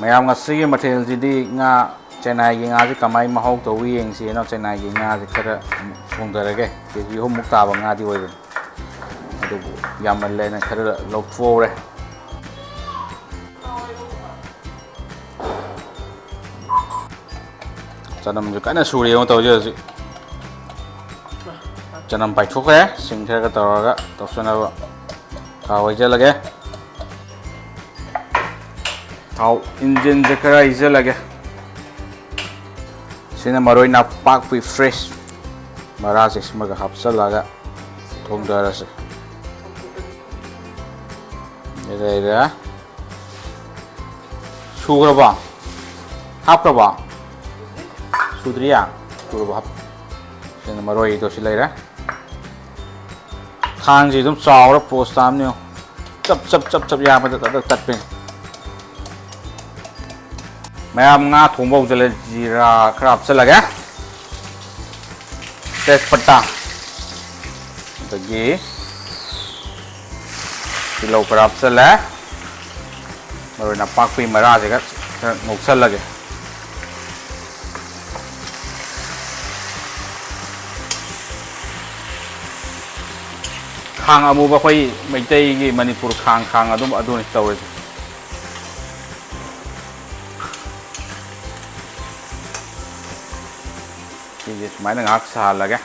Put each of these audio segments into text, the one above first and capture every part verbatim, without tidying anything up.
ꯃꯌꯥꯝ, ꯉꯁꯤꯒꯤ ꯃꯊꯦꯜꯁꯤꯗꯤ ꯉꯥ, ꯆꯦꯟꯅꯥꯏꯒꯤ ꯉꯥꯁꯤ ꯀꯃꯥꯏ ꯃꯍꯥꯎ ꯇꯧꯏ ꯌꯦꯡꯁꯦꯅ ꯆꯦꯟꯅꯥꯏꯒꯤ ꯉꯥꯁꯤ ꯈꯔ ꯊꯣꯡꯊꯔꯒꯦ꯫ ꯀꯦ ꯖꯤ ꯑꯍꯨꯝꯃꯨꯛ ꯇꯥꯕ ꯉꯥꯗꯤ ꯑꯣꯏꯕꯅꯤ, ꯑꯗꯨꯕꯨ ꯌꯥꯝꯃꯜꯂꯦꯅ ꯈꯔ ꯂꯧꯊꯣꯛꯍꯧꯔꯦ꯫ ꯆꯅꯝꯁꯨ ꯀꯟꯅ ꯁꯨꯔꯤ, ꯌꯦꯡꯉꯣ ꯇꯧꯔꯤꯁꯦ ꯍꯧꯖꯤꯛ꯫ ꯆꯅꯝ ꯄꯥꯏꯊꯣꯛꯈ꯭ꯔꯦ, ꯁꯤꯡ ꯈꯔꯒ ꯇꯧꯔꯒ ꯇꯧꯁꯟꯅꯕ꯫ ꯊꯥꯎ ꯍꯩꯖꯤꯜꯂꯒꯦ꯫ ꯊꯥꯎ ꯏꯟꯖꯤꯟꯁꯦ ꯈꯔ ꯍꯩꯖꯤꯜꯂꯒꯦ꯫ ꯁꯤꯅ ꯃꯔꯣꯏ ꯅꯥꯄꯥꯛꯄꯤ fresh ꯃꯔꯥꯁꯦ ꯁꯤꯃꯒ ꯍꯥꯞꯆꯤꯜꯂꯒ ꯊꯣꯡꯊꯔꯁꯦ꯫ ꯂꯩꯔꯦ꯫ ꯁꯨꯈ꯭ꯔꯕꯣ? ꯍꯥꯞꯈ꯭ꯔꯕꯣ? ꯁꯨꯗ꯭ꯔꯤꯌꯥ? ꯁꯨꯔꯕꯣ? ꯍꯥꯞ-, ꯁꯤꯅ ꯃꯔꯣꯏꯗꯣ ꯁꯤ ꯂꯩꯔꯦ꯫ ꯈꯥꯡꯁꯤ ꯑꯗꯨꯝ ꯆꯥꯎꯔ ꯄꯣꯁ ꯇꯥꯕꯅꯤ꯫ ꯆꯞ ꯆꯞ ꯆꯞ ꯆꯞ ꯌꯥꯕꯗ ꯇꯠ ꯇꯠ ꯇꯠꯄꯅꯤ꯫ ꯃꯌꯥꯝ, ꯉꯥ ꯊꯣꯡꯕ ꯍꯧꯖꯤꯜꯂꯦ꯫ ꯖꯤꯔꯥ ꯈꯔ ꯍꯥꯞꯆꯤꯜꯂꯒꯦ, ꯇꯦꯖꯄꯇꯥ, ꯑꯗꯒꯤ ꯇꯤꯜꯍꯧ ꯈꯔ ꯍꯥꯞꯆꯤꯜꯂꯦ꯫ ꯃꯔꯣꯏ ꯅꯄꯥꯛꯄꯤ ꯃꯔꯥꯁꯤꯒ ꯈꯔ ꯉꯧꯁꯜꯂꯒꯦ꯫ ꯈꯥꯡ ꯑꯃꯨꯕ, ꯑꯩꯈꯣꯏ ꯃꯩꯇꯩꯒꯤ ꯃꯅꯤꯄꯨꯔ ꯈꯥꯡ, ꯈꯥꯡ ꯑꯗꯨꯝ ꯑꯗꯨꯅꯤ ꯇꯧꯔꯤꯁꯦ꯫ ꯁꯤꯁꯦ ꯁꯨꯃꯥꯏꯅ ꯉꯥꯏꯍꯥꯛ ꯁꯥꯍꯜꯂꯒꯦ꯫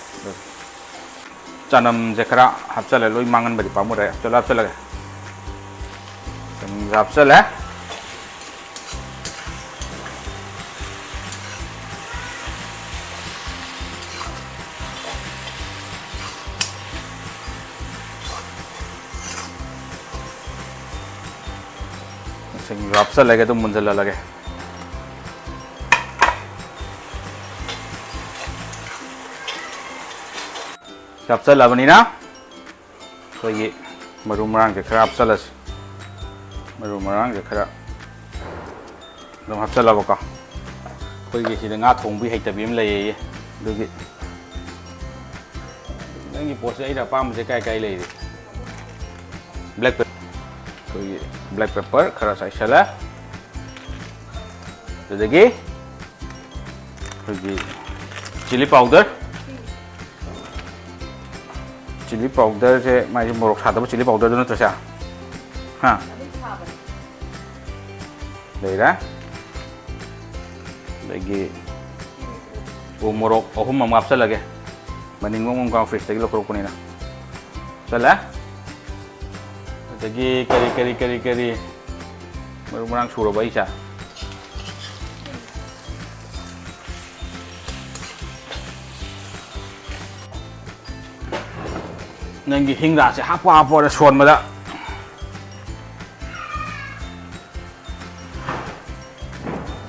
ꯆꯅꯝꯁꯦ ꯈꯔ ꯍꯥꯞꯆꯜꯂꯦ, ꯂꯣꯏ ꯃꯥꯡꯍꯟꯕꯗꯤ ꯄꯥꯝꯃꯨꯔꯦ꯫ ꯍꯥꯞꯆꯜꯂꯦ, ꯍꯥꯞꯆꯜꯂꯒꯦ꯫ ꯆꯅꯝꯁꯦ ꯍꯥꯞꯆꯜꯂꯦ꯫ ꯁꯤꯡꯁꯨ ꯍꯥꯞꯆꯜꯂꯒꯦ, ꯑꯗꯨꯝ ꯃꯨꯟꯖꯜꯍꯜꯂꯒꯦ꯫ ꯍꯥꯞꯆꯜꯂꯕꯅꯤꯅ ꯑꯩꯈꯣꯏꯒꯤ ꯃꯔꯨ ꯃꯔꯥꯡꯁꯦ ꯈꯔ ꯍꯥꯞꯆꯜꯂꯁꯤ꯫ ꯃꯔꯨ ꯃꯔꯥꯡꯁꯦ ꯈꯔ ꯑꯗꯨꯝ ꯍꯥꯞꯆꯜꯂꯕꯀꯣ꯫ ꯑꯩꯈꯣꯏꯒꯤ ꯁꯤꯗ ꯉꯥ ꯊꯣꯡꯕꯤ ꯍꯩꯇꯕꯤ ꯑꯃ ꯂꯩꯌꯦ, ꯑꯗꯨꯒꯤ꯫ ꯅꯪꯒꯤ ꯄꯣꯠꯁꯦ ꯑꯩꯅ ꯑꯄꯥꯝꯕꯁꯦ ꯀꯥꯏ ꯀꯥꯏ ꯂꯩꯔꯤ? Black pepper, ꯑꯩꯈꯣꯏꯒꯤ black pepper ꯈꯔ ꯆꯥꯏꯁꯜꯂꯦ꯫ ꯑꯗꯨꯗꯒꯤ ꯑꯩꯈꯣꯏꯒꯤ ꯆꯤꯂꯤ ꯄꯥꯎꯗꯔ, ꯆꯤꯂꯤ ꯄꯥꯎꯗꯔꯁꯦ ꯃꯥꯏꯁꯦ ꯃꯣꯔꯣꯛ ꯁꯥꯗꯕ ꯆꯤꯂꯤ ꯄꯥꯎꯗꯔꯗꯨ ꯅꯠꯇ꯭ꯔꯁꯦ? ꯍꯥ? ꯂꯩꯔꯦ꯫ ꯑꯗꯒꯤ ꯎ ꯃꯣꯔꯣꯛ ꯑꯍꯨꯝ ꯑꯃ ꯍꯥꯞꯆꯜꯂꯒꯦ, ꯃꯅꯤꯡꯂꯣꯝ ꯑꯃꯨꯛ ꯐ꯭ꯔꯤꯖꯇꯒꯤ ꯂꯧꯊꯣꯔꯛꯄꯅꯤꯅ꯫ ꯆꯠꯂꯦ꯫ ꯑꯗꯒꯤ ꯀꯔꯤ ꯀꯔꯤ ꯀꯔꯤ ꯀꯔꯤ ꯃꯔꯨ ꯃꯔꯥꯡ ꯁꯨꯔꯕ ꯑꯩꯁꯦ꯫ ꯅꯪꯒꯤ ꯍꯤꯡꯗꯥꯁꯦ ꯍꯥꯞꯄꯨ ꯍꯥꯞꯄꯣꯅ ꯁꯣꯟꯕꯗ꯫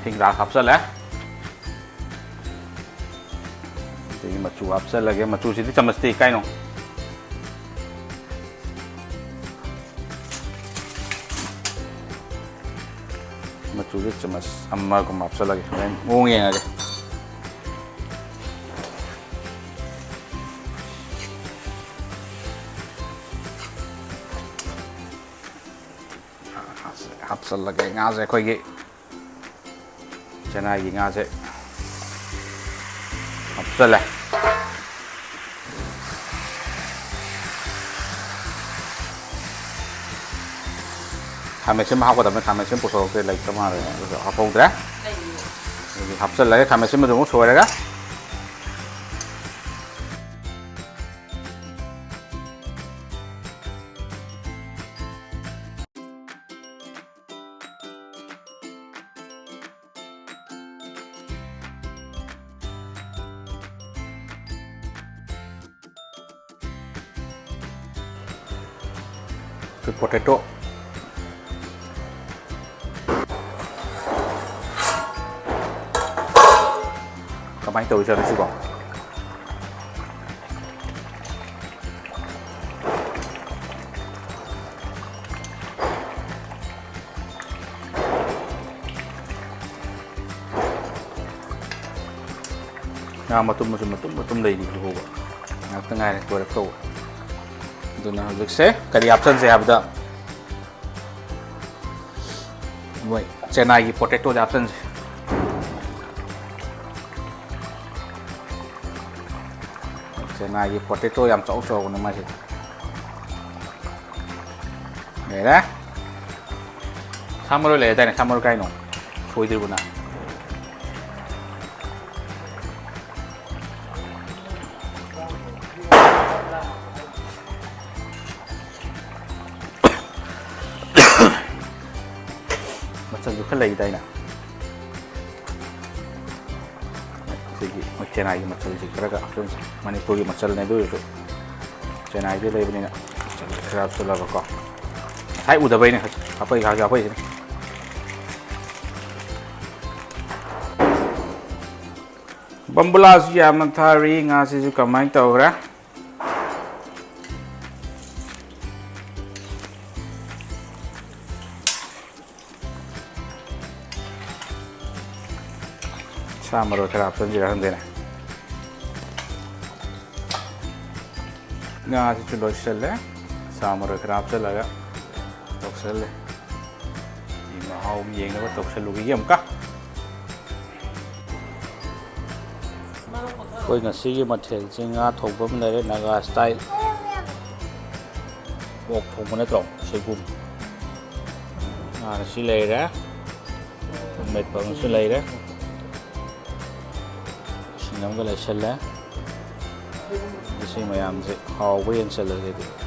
ꯍꯤꯡꯗꯥ ꯍꯥꯞꯆꯜꯂꯦ꯫ ꯑꯗꯒꯤ ꯃꯆꯨ ꯍꯥꯞꯆꯜꯂꯒꯦ꯫ ꯃꯆꯨꯁꯤꯗꯤ ꯆꯃꯁꯇꯤ ꯀꯥꯏꯅꯣ? ꯃꯆꯨꯁꯦ ꯆꯃꯁ ꯑꯃꯒꯨꯝꯕ ꯍꯥꯞꯆꯜꯂꯒꯦ꯫ ꯍꯣꯔꯦꯟ ꯃꯑꯣꯡ ꯌꯦꯡꯉꯒꯦ꯫ ꯍꯥꯞꯆꯜꯂꯒꯦ꯫ ꯉꯥꯁꯦ ꯑꯩꯈꯣꯏꯒꯤ ꯆꯦꯟꯅꯥꯏꯒꯤ ꯉꯥꯁꯦ ꯍꯥꯞꯆꯜꯂꯦ꯫ ꯈꯥꯃꯦꯟꯁꯤꯟꯕ ꯍꯥꯞꯀꯗꯕꯅꯤ꯫ ꯈꯥꯃꯦꯟꯁꯤꯟꯕ ꯄꯨꯊꯣꯔꯛꯇ꯭ꯔꯦ, ꯂꯩꯇ꯭ꯔ ꯃꯥꯜꯂꯦ, ꯑꯗꯨꯁꯨ ꯍꯥꯞꯍꯧꯗ꯭ꯔꯦ꯫ ꯑꯗꯨꯗꯤ ꯍꯥꯞꯆꯜꯂꯒꯦ ꯈꯥꯃꯦꯟꯁꯤꯟꯕꯗꯨ ꯑꯃꯨꯛ ꯁꯣꯏꯔꯒ꯫ Sweet potato꯫ ꯀꯃꯥꯏꯅ ꯇꯧꯔꯤꯖꯥꯠꯅꯣ ꯁꯤꯕꯣ? ꯉꯥ ꯃꯇꯨꯝ ꯃꯇꯨꯝ ꯃꯇꯨꯝ ꯃꯇꯨꯝ ꯂꯩꯔꯤ ꯍꯧꯖꯤꯛ ꯐꯥꯎꯕ꯫ ꯉꯥꯛꯇ ꯉꯥꯏꯔꯦ ꯂꯣꯏꯔꯛꯇꯧꯕ꯫ ꯑꯗꯨꯅ ꯍꯧꯖꯤꯛꯁꯦ ꯀꯔꯤ ꯍꯥꯞꯆꯟꯁꯦ ꯍꯥꯏꯕꯗ, ꯃꯣꯏ ꯆꯦꯟꯅꯥꯏꯒꯤ ꯄꯣꯇꯦꯇꯣꯁꯦ ꯍꯥꯞꯆꯟꯁꯦ꯫ ꯉꯥꯒꯤ potato ꯌꯥꯝ ꯆꯥꯎ ꯆꯥꯎꯕꯅꯦ ꯃꯥꯁꯦ꯫ ꯂꯩꯔꯦ꯫ ꯁꯥ ꯃꯔꯣꯏ ꯂꯩꯔꯦꯗꯥꯏꯅꯦ? ꯁꯥ ꯃꯔꯣꯏ ꯀꯥꯏꯅꯣ? ꯁꯣꯏꯗ꯭ꯔꯤꯕꯅ꯫ ꯃꯆꯜꯁꯨ ꯈꯔ ꯂꯩꯗꯥꯏꯅꯦ? ꯑꯩꯈꯣꯏꯒꯤ ꯃꯣꯏ ꯆꯦꯟꯅꯥꯏꯒꯤ ꯃꯆꯜꯁꯤ ꯈꯔꯒ ꯍꯥꯞꯆꯤꯟꯁꯦ꯫ ꯃꯅꯤꯄꯨꯔꯒꯤ ꯃꯆꯜꯅꯦ ꯑꯗꯨ ꯑꯣꯏꯔꯁꯨ ꯆꯦꯟꯅꯥꯏꯗꯒꯤ ꯂꯩꯕꯅꯤꯅ ꯃꯆꯜꯁꯤ ꯈꯔ ꯍꯥꯞꯆꯤꯜꯂꯒꯀꯣ꯫ ꯉꯁꯥꯏ ꯎꯗꯕꯩꯅꯦ, ꯍꯥꯞꯄꯛꯏ, ꯍꯥꯞꯄꯛꯏꯁꯤꯅ꯫ ꯕꯝꯕꯨꯂꯥꯁꯨ ꯌꯥꯝꯅ ꯊꯥꯔꯤ꯫ ꯉꯥꯁꯤꯁꯨ ꯀꯃꯥꯏꯅ ꯇꯧꯈ꯭ꯔꯦ? ꯁꯥ ꯃꯔꯣꯏ ꯈꯔ ꯍꯥꯞꯆꯤꯟꯁꯤꯔ ꯈꯪꯗꯦꯅꯦ꯫ ꯉꯥꯁꯤꯁꯨ ꯂꯣꯏꯁꯤꯜꯂꯦ꯫ ꯁꯥ ꯃꯔꯣꯏ ꯈꯔ ꯍꯥꯞꯆꯤꯜꯂꯒ ꯇꯧꯁꯜꯂꯦ꯫ ꯁꯤ ꯃꯍꯥꯎ ꯑꯃ ꯌꯦꯡꯅꯕ ꯇꯧꯁꯜꯂꯨꯈꯤꯒꯦ ꯑꯃꯨꯛꯀ꯫ ꯑꯩꯈꯣꯏ ꯉꯁꯤꯒꯤ ꯃꯊꯦꯜꯁꯦ ꯉꯥ ꯊꯣꯡꯕ ꯑꯃ ꯂꯩꯔꯦ, ꯅꯥꯒꯥ style꯫ ꯑꯣꯛ ꯊꯣꯡꯕ ꯅꯠꯇ꯭ꯔꯣ? ꯁꯣꯏꯕꯨꯝ꯫ ꯉꯥꯅ ꯁꯤ ꯂꯩꯔꯦ꯫ ꯑꯃꯦꯠꯄ ꯑꯃꯁꯨ ꯂꯩꯔꯦ꯫ ꯏꯁꯤꯡ ꯑꯃꯒ ꯂꯩꯁꯜꯂꯦ꯫ ꯁꯤ ꯃꯌꯥꯝꯁꯦ ꯍꯥꯎꯕ ꯌꯦꯡꯁꯜꯂꯁꯦ ꯑꯗꯨꯗꯤ꯫